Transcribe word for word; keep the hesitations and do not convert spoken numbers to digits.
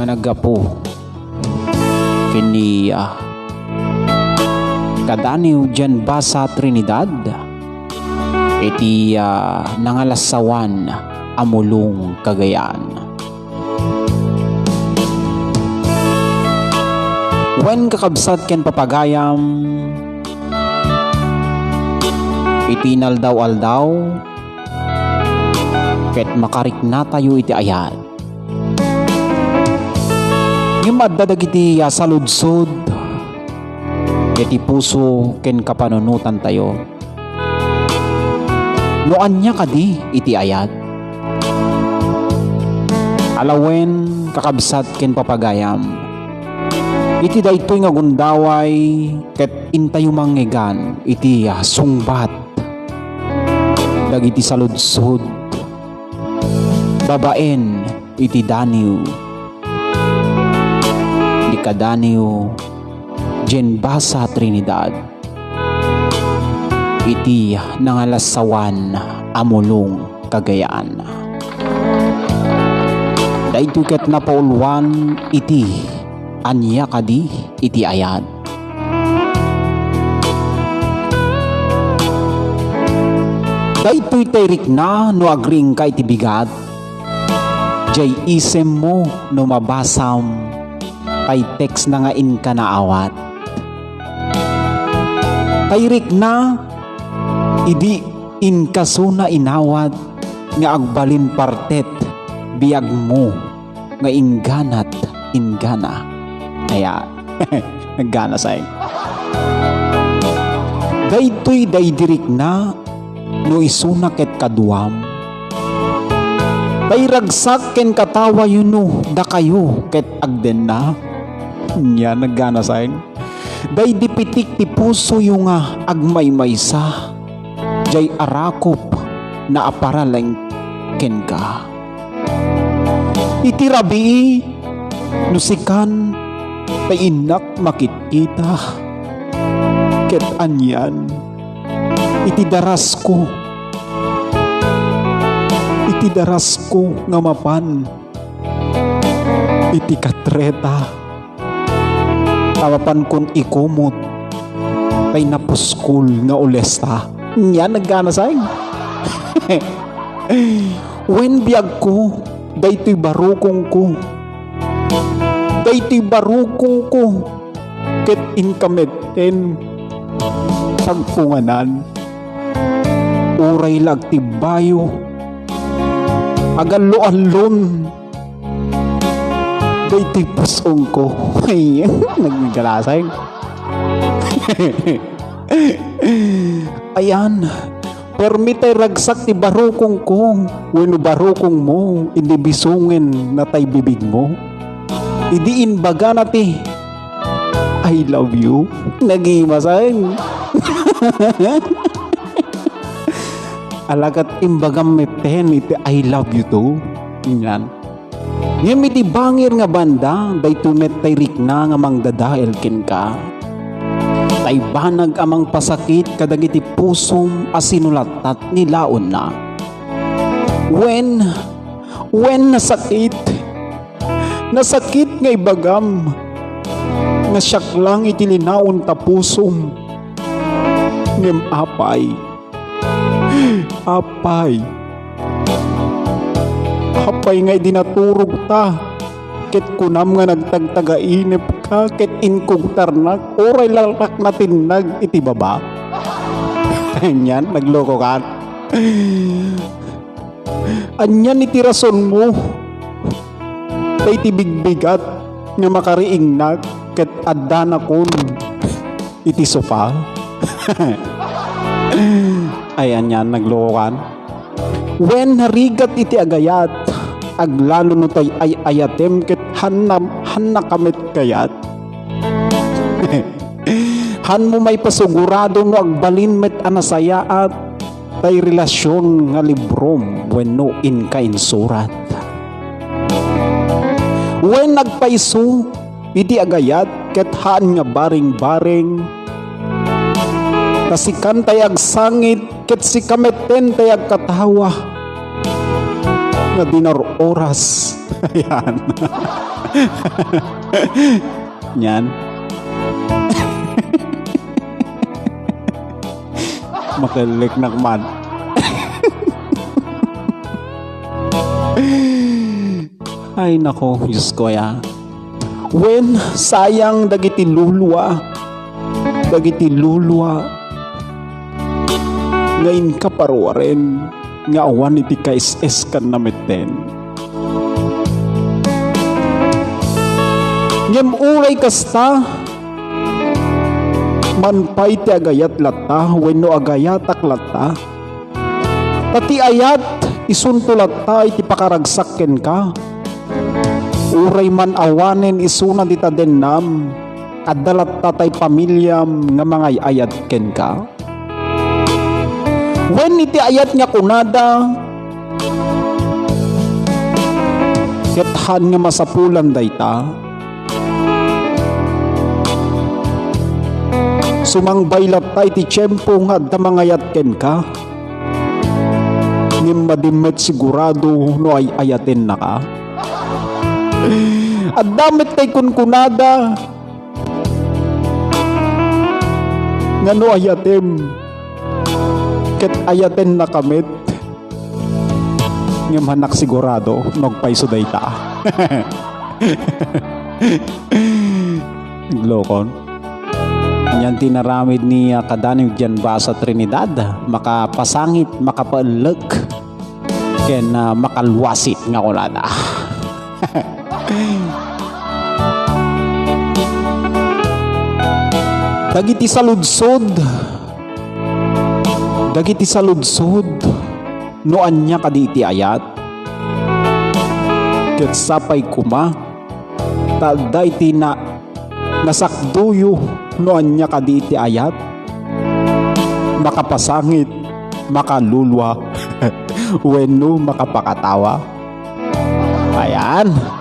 Naggapu ken ni, ah, kadaniw diay basa Trinidad iti, ah, nangalassawan a mulong Cagayan. Wen, kakabsat ken papagayam, iti inaldaw-aldaw, ket makariknatayo iti ayat. Ngem adda dagiti, ah, saludsod iti puso ken kapanunotantayo. No ania kadi iti ayat? Ala wen, kakabsat ken papagayam, iti daytoy nga gundaway ket intayo mangngegan iti, ah, sungbat dagiti saludsod babaen iti daniw ni kadaniw diay basa Trinidad iti nangalassawan a mulong Cagayan. Daytoy ket napauluan iti ania kadi iti ayat. Daytoy tay rikna no agriingka iti bigat, diay isemmo no mabasam tay text na nga inka naawat. Tay rikna idi inkasona inawat nga agbalin partet biagmo nga ingganat inggana. Aya, naggana say. Daytoy daydi rikna no isuna ket kaduam. Tay ragsak ken katawayo no dakayo ket agdenna. Nia, naggana say. Daydi pitik ti pusoyo nga agmaymaysa, diay arakop na aparaleng kenka. Iti rabii, no sikan, tay innak makitkita, ket anian, iti darasko, iti darasko nga mapan iti katreta, ta mapankon ikumot tay napuskol nga ulesta. Nia, naggana say. Wen, biagko, daytoy barukongko. Daytoy barukongko ket inka metten agpunganan. Uray la agtibbayo, agallo-allon daytoy pus-ongko. Ay, naggalasay. Ayan, permi tay ragsak ti barukongko wenno barukongmo, idi bisongen na tay bibigmo. Idi imbagana ti, "I love you." Nagimasen. Ala ket imbagam metten iti "I love you too." Ngan. Ngem iti bangir nga banda, daytoy met tay rikna nga mangdadael kenka. Tay banag a mangpasakit kadagiti pusom a sinulatat ni laonna. Wen, wen, nasakit. Nasakit nga ibagam nga siak lang iti linaon ta pusom. Ngem apay, Apay, apay nga idi naturogta, ket kunam nga nagtagtagainepka, ket inkugtarnak, uray latak natinnag iti baba. Anian, naglokokan. Anian iti rasonmo, ta iti bigbigat nga makariingnak ket addanakon iti sopa. Ay, anian, naglokokan. Wen, narigat iti agayat, aglalo no tay ay-ayatem ket hanna, hannaka met kayat. Hanmo maipasugurado no agbalin met a nasayaat tay relasion nga librom wenno inka insurat. Wen, nagpayso iti agayat ket haan nga baringbaring. Ta sikan tay agsangit ket sika metten tay agkatawa nga di naruras. Ayan. Nian. Makelliknak man. Ay, nako, Diyos ko, ya. Wen, sayang dagiti lulua. Dagiti lulua nga inka paruaren nga awan iti kaes-eskanna metten. Ngem uray kasta, man pay ti agayat latta wenno agayatak latta, ta ti ayat isunto latta iti pakaragsak kenka. Uray man awanen isuna dita dennam, adda latta tay pamiliam nga mangay-ayat kenka. Wen iti ayat nga kunada, ket haan nga masapulan dayta. Sumangbay latta iti tiempo nga adda mangayat kenka, ngem madi met sigurado no ay-ayatennaka. Adda met tay kunkunada nga no ayatem, ket ayatennaka met. Ngem hanak sigurado no agpayso dayta. Naglokon. Anian ti inaramid ni, ah, Kadanib dian Basa Trinidad, makapasangit, makapaellek, ken, ah, makaluasit nga kunada. Dagiti saludsod, dagiti saludsod, no ania kadi iti ayat, ket sapay koma ta adda iti na-, nasakdoyo no ania kadi iti ayat, makapasangit, makalulua, wenno makapakatawa. Ayan.